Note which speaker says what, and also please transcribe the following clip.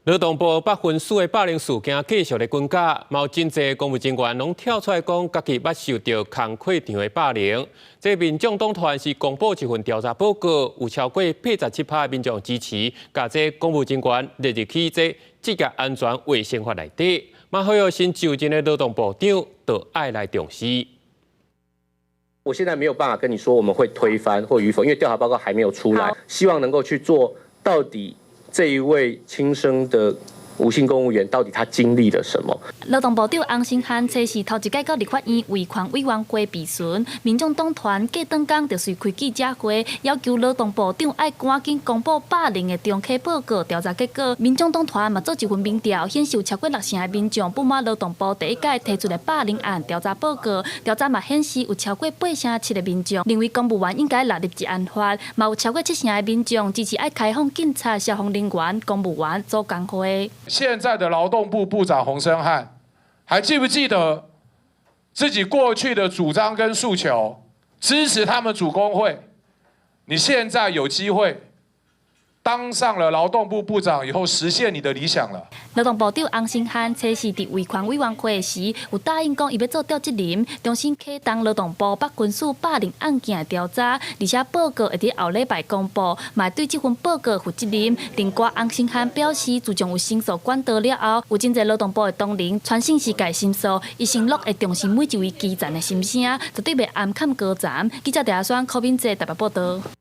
Speaker 1: 勞動部百分四的霸凌事件繼續咧滾加，嘛有真濟公務人員攏跳出來講，家己捌受著工課場的霸凌。這民眾黨團是公布一份調查報告，有超過87%的民眾支持，共這公務人員列入去這職業安全衛生法內底。嘛，呼籲新就任的勞動部長都愛來重視。
Speaker 2: 我現在沒有辦法跟你說我們會推翻或與否，因為調查報告還沒有出來，希望能夠去做到底。這一位輕生的吳姓公務員到底他經歷了什麼？
Speaker 3: 勞動部長洪申翰初四頭一擺到立法院維權委員會備詢，民眾黨團過轉工就隨開記者會，要求勞動部長愛趕緊公布霸凌的中期報告調查結果。民眾黨團嘛做一份民調，顯示有超過六成的民眾不滿勞動部第一屆提出的霸凌案調查報告。調查嘛顯示有超過8成7的民眾認為公務員應該納入職安法，嘛有超過七成的民眾支持愛開放警察、消防人員、公務員組工會。
Speaker 4: 現在的勞動部部長洪申翰，還記不記得自己過去的主張跟訴求，支持他們組工會？你現在有機會當上了勞動部部長以後，實現你的理想了。
Speaker 3: 勞動部長洪申翰初四佇維權委員會時，有答應講伊欲做調責任，重新啟動勞動部北分署霸凌案件的調查，而且報告會佇後禮拜公布，嘛對這份報告負責任。另外，洪申翰表示，自從有申訴管道了後，有真濟勞動部的同仁傳訊息共申訴，伊承諾會重視每一位基層的心聲，絕對袂暗崁高層。記者鄭阿雙、柯敏哲台北報導。